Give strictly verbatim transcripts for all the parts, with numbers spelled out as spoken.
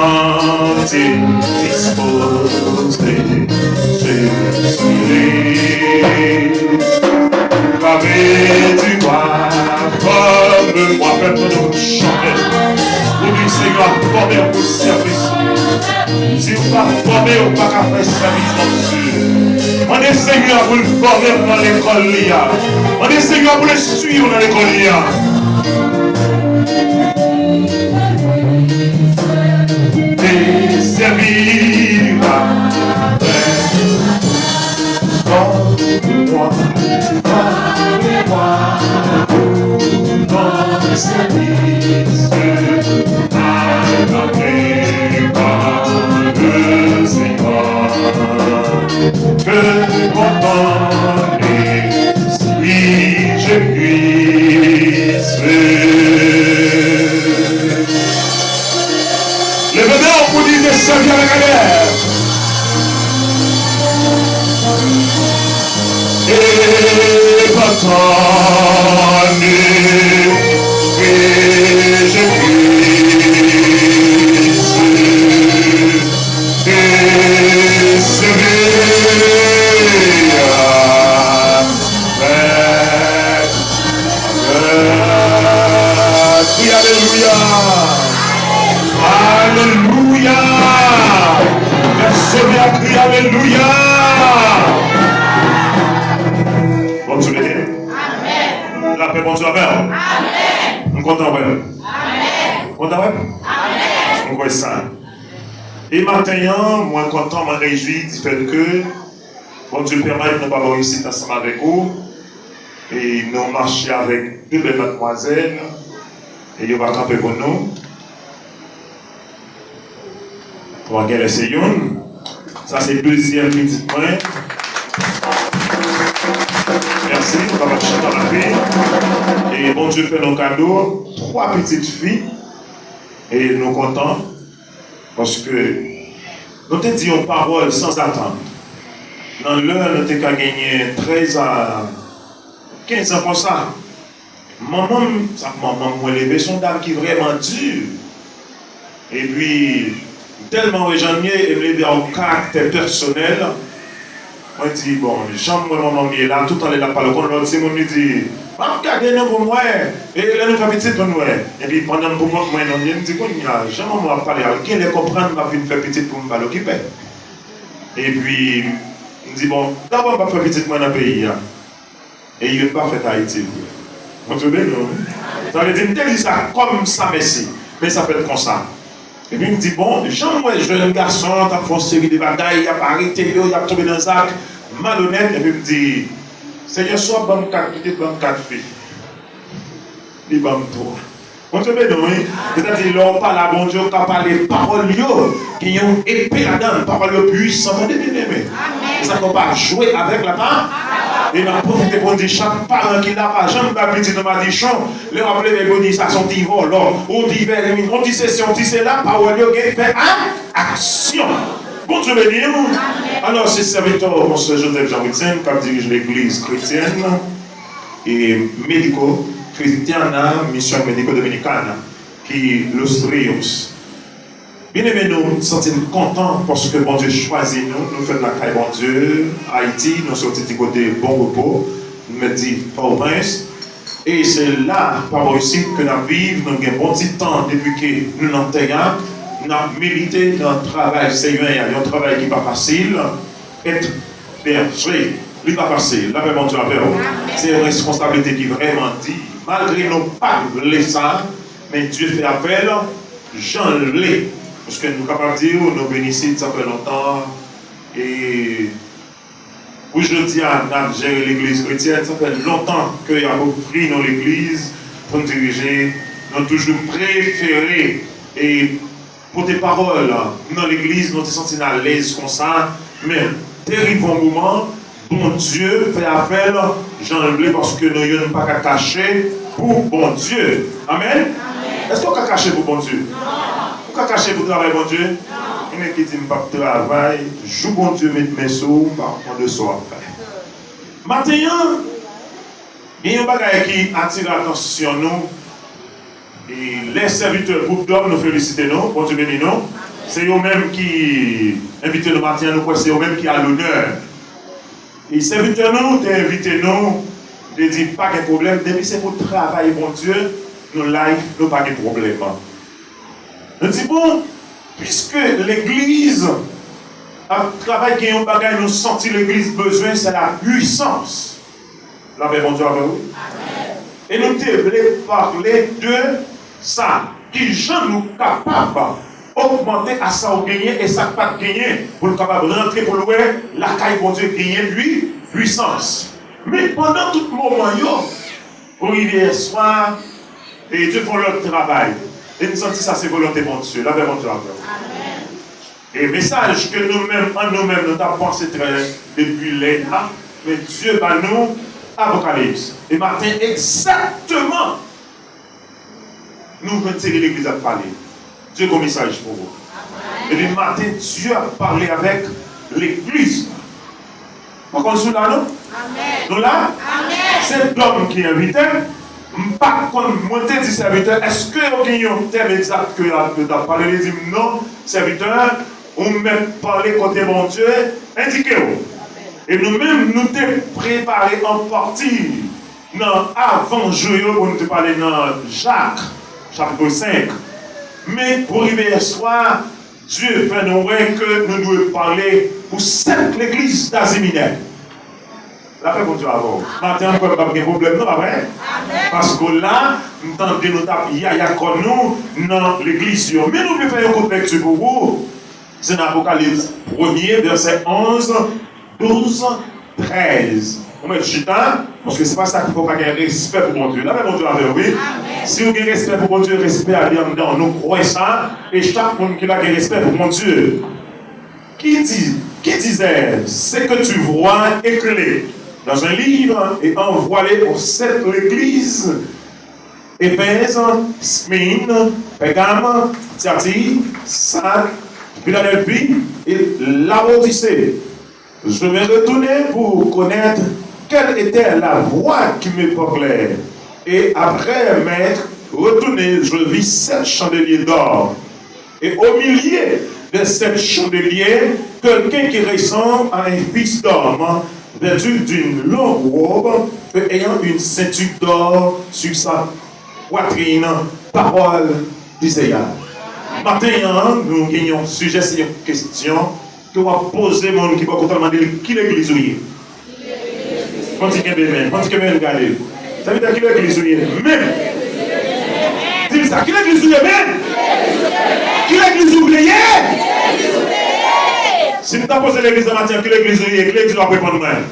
Santi m dispoze, Jezi. Lave di bwa, fòme mwa, fè tout nou chante. Ou di, Senyè, fòme w pou sèvis ou. Si w pa fòme, ou pa ka fè sèvis Bondye. Mande Senyè pou l fòme w nan lekòl li a. Mande Senyè pou l enstwi w nan lekòl li a. Desèvi avèk fòm mwa, fòm mwa, nan sèvis ke adore pa le Senyè. Que mon temps esprit je puisse. Leve men w pou di, desèvi avèk adè. E pantan ke Jezi desèvi avèk Kri alelouya! Alelouya! Lè Senyè a kri alelouya! Bondye beni. Lapè Bondye avè w. M kontan wè w. Kontan wè m? M kwè sa. E maten an, mwen kontan, mwen rejwi di fèt ke Bondye pèmèt nou pa bò isit ansanm avèk ou. E nou mache avèk de bèl madmwazèl. E yo va kanpe pou nou. Bon, genlè se youn. Sa se dezyèm pitit mwen. Mèsi, nou kapab chita anpil. E Bondye fè nou kado twa pitit fi. E nou kontan. Paske nou te di yon pawòl sanzatann. Nan lè nou te ka genyen trèz a kenz an konsa, manman m, sa manman m mwen leve, se yon dam ki vrèman di. Epi, m tèlman wè jan l ye, e m leve a yon karaktè pèsonèl. Mwen di, bon, jan m wè manman m ye la, tout anlè l ap pale, ou konn lòt timoun, li di, m ap gade nou pou m wè, e lè nou fè pitit pou n wè. Epi pandan m pou kont mwen, non, m di, kounye a, jan manman ap pale a, genlè konprann m ap vin fè pitit pou m pa l okipe. Epi, m di, bon, dabò m p ap fè pitit mwen nan peyi a. E youn pa fèt Ayiti vre. Bondye beni w, wi. Sa vle di, m te di sa kòm sa, mèsi. Men sa fèt konsa. Epi m di, bon, jan m wè jèn gason an t ap fè yon seri de bagay, y ap arete yo, y ap tonbe nan zak malonèt, epi m di, Senyè, si w ap ban m kat pitit, ban m kat fi. Li ban m twa. Bondye beni w, wi. Sètadi, lè w pale a Bondye, w ka pale pawòl yo, gen yon epe ladan l, pawòl yo pwisan, tande, byeneme. E sa fè w pa jwe avèk la pa. E n ap pwofite pou n di chak paran ki la, pa janm bay pitit nou madichon. Lè w ap leve pou di sa se yon ti vòlò, yon ti vèmin, yon ti sesi, yon ti sela, pawòl yo gen fè a aksyon. Bondye beni w. Alò, se sèvitè w, Monseyè Joseph Jean Wilson, k ap dirije legliz kretyèn e mediko Cristiana Misión Médico Dominicana, ki Los Ríos. Byeneme, nou santi n kontan paske Bondye chwazi nou, nou fèt lakay Bondye, Ayiti, nou soti di kote Bon Repo, nou mèt di Pòtoprens. E se la, pa bò isit, ke n ap viv, nou gen bon ti tan depi ke nou nan tè a, n ap milite nan travay Senyè a, yon travay ki pa fasil. Èt bèje, li pa fasil. Lapè Bondye avè w. Se yon responsablite ki vrèman di. Malgre nou pa t vle sa, men Dye fè apèl jan l vle. Paske nou kapab di w, nou vin isit, sa fè lontan. E pou jodi a, n ap jere legliz kretyèn, sa fè lontan ke y ap ofri nou legliz pou n dirije. Nou toujou prefere e pote pawòl nan legliz, nou te santi n alèz konsa, men te rive yon moman, Bondye fè afè l jan l vle, paske nou youn pa ka kache pou Bondye. Amèn? Èske w ka kache pou Bondye? Ou ka kache pou travay Bondye? Gen nèg ki di, "M p ap travay, jou Bondye met men sou ou, m pa konn de sa w ap fè." Maten an, gen yon bagay ki atire atansyon nou. E lè sèvitè gwoup dòm, nou felisite nou, Bondye beni nou. Se yo menm ki envite nou maten an, nou kwè se yo menm ki a lonè. E sèvitè nou te envite nou, te di pa gen pwoblèm, depi se pou travay Bondye, nou live, nou pa gen pwoblèm. Nou di bon, piske legliz ap travay, gen yon bagay nou santi legliz bezwen, se la pwisans. Lapè Bondye avè w. E nou te vle pale de sa. Kijan nou kapab ogmante a sa w genyen e sa k pa t genyen pou l kapab rantre pou l wè lakay Bondye genyen pwi, pwisans. Men pandan tout moman yo, pou rive yèswa, e Dye fè yon lòt travay. E n santi sa se volonte Bondye. Lapè Bondye avè w. E mesaj ke nou menm, an nou menm, nou t ap panse trè depi lè a, men Dye ba nou Apokalips. E maten, egzakteman, nou jwenn se de legliz ap pale. Dye gon mesaj pou ou. Epi maten, Dye ap pale avèk legliz. Pa konn si w la, non? Nou la? Se Dòm ki envite m. M pa t konn, mwen te di sèvitè, èske yo gen yon tèm egzak ke y ap, yo t ap pale? Li di m, non, sèvitè, ou mèt pale kote Bondye endike w. E nou menm, nou te prepare an pati nan avan jou yo pou nou te pale nan Jak, chapit senk. Men pou rive yèswa, Dye fè nou wè ke nou dwe pale pou sèt legliz d'Azi Minè. Lapè Bondye avè w. Maten an, m kwè m p ap gen pwoblèm, non, pa vre? Paske la, m tande nou t ap yaya kò nou nan legliz yo. Men nou vle fè yon kout lekti pou ou. Se nan Apokalips premye, vèsè onz, douz, trèz. Ou mèt chita, paske se pa sa k fè w pa gen respè pou Bondye. Lapè Bondye avè w, wi. Si w gen respè pou Bondye, respè a li anndan w. Nou kwè sa, e chak moun ki la gen respè pou Bondye. Qui dit, qui disait, ce que tu vois écrit dans un livre et envoie-le aux sept églises, Éphèse, Smyrne, Pergame, Thyatire, Sardes, Philadelphie et Laodicée. Je vais retourner pour connaître quelle était la voix qui me parlait. Et après m'être retourné, je vis sept chandeliers d'or. Et au milieu de sept chandeliers, quelqu'un qui ressemble à un fils d'homme, vêtu d'une longue robe et ayant une ceinture d'or sur sa poitrine. Parole du Seigneur. Maten an, nou gen yon sijè, se yon kesyon ke w ap poze moun ki bò kote w, mande l ki legliz ou ye. Fò n ti kenbe men, fò n ti kenbe men gade l. Sa vle di ki legliz ou ye menm? Di l sa, ki legliz ou ye menm? Ki legliz ou vle ye? Si m ta poze legliz la maten an, ki legliz ou ye? Ki legliz w ap reponn mwen?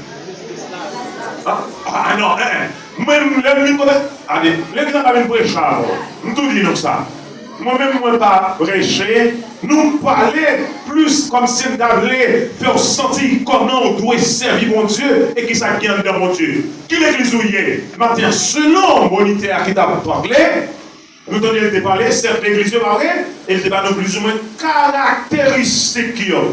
Ah, ah, non, eh, eh. Mwen, lè m vin kote, ade, legliz la pa vin preche avè w. M tou di nou sa. Mwen menm, mwen pa preche, nou pale plis kòmsi n ta vle fè w santi kòman w dwe sèvi Bondye e kisa k gen anndan Bondye. Ki legliz ou ye? Maten an, selon monitè a ki t ap pale, nou tande l te pale, sèt legliz yo, pa vre? E l te ba nou plizoumwen karakteristik yo.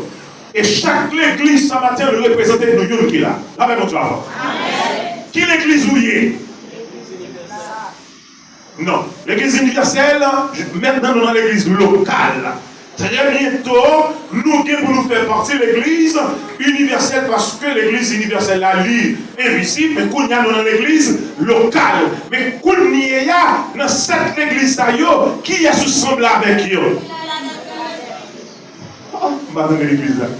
E chak legliz sa maten an, nou reprezante nou youn ki la. Lapè Bondye avè w. Ki legliz ou ye? Non. Legliz inivèsèl, mentnan nou nan legliz lokal. Trè byento, nou gen pou nou fè pati legliz inivèsèl, paske legliz inivèsèl la, li envizib, men kounye a nou nan legliz lokal. Men kounye a, nan sèt legliz sa yo, kiyès ou sanble avèk yo? Oh, m pa tande legliz la.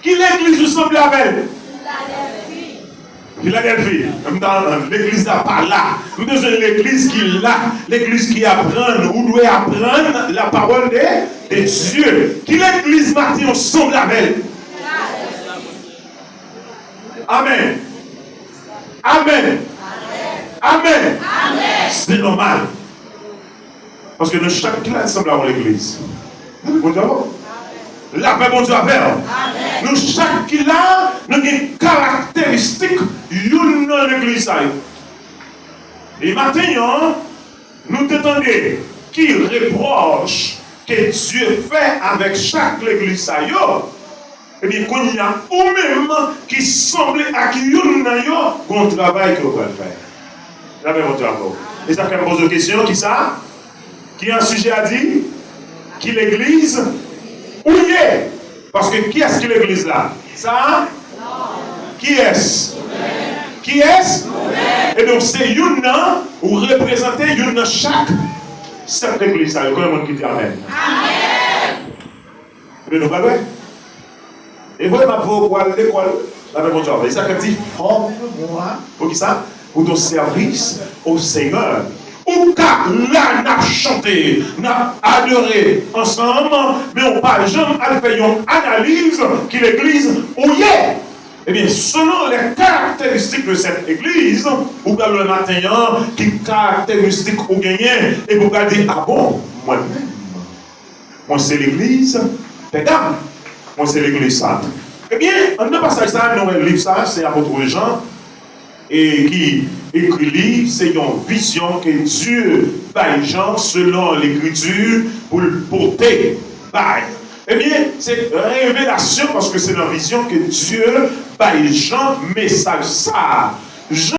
Ki legliz ou sanble avè l? Filadèlfi. M ta, legliz la pa la. M bezwen legliz ki la. Legliz ki aprann. Ou dwe aprann la parole de, de Dieu. Ki legliz maten ou sanble avè l? Amèn. Amèn. Amèn. Se nòmal. Paske nou chak ki la, n sanble a yon legliz. Lapè Bondye avè w. Lapè Bondye avè w. Nou chak ki la, nou gen karakteristik youn nan legliz sa yo. E maten an, nou te tande ki repwòch ke Dye fè avèk chak legliz sa yo. Ebyen, kounye a, ou menm ki sanble ak youn nan yo, gon travay ke w pral fè. Lapè Bondye avè w. E sa fè m poze w kesyon, kisa? Ki an sijè a di? ki legliz ou ye. Paske kiyès ki legliz la? Sa? Kiyès? Kiyès? Ebyen, se youn nan, ou reprezante youn nan chak sèt legliz sa yo. Konbyen moun ki di amèn? Ebyen, nou pral wè. E vre, m ap voye w pou al lekòl. Lape Bondye avè w. E sa k di, forme-moi. Pou ki sa? Pour ton service au Seigneur. Ou ka la, n ap chante, n ap adore ansanm, men ou pa janm al fè yon analiz ki legliz ou ye. Ebyen, selon les caractéristiques de cette église, ou pral wè maten an ki karakteristik ou genyen, epi ou pral di, a bon, mwen menm, mwen se legliz Pègam, mwen se legliz Sad. Ebyen, anndan pasaj sa a, nou wè liv sa a, se apot Jan, e ki ekri li, se yon vizyon ke Dye bay Jan selon Lekriti pou l pote bay. Ebyen, se revelasyon, paske se nan vizyon ke Dye bay Jan mesaj sa a. Jan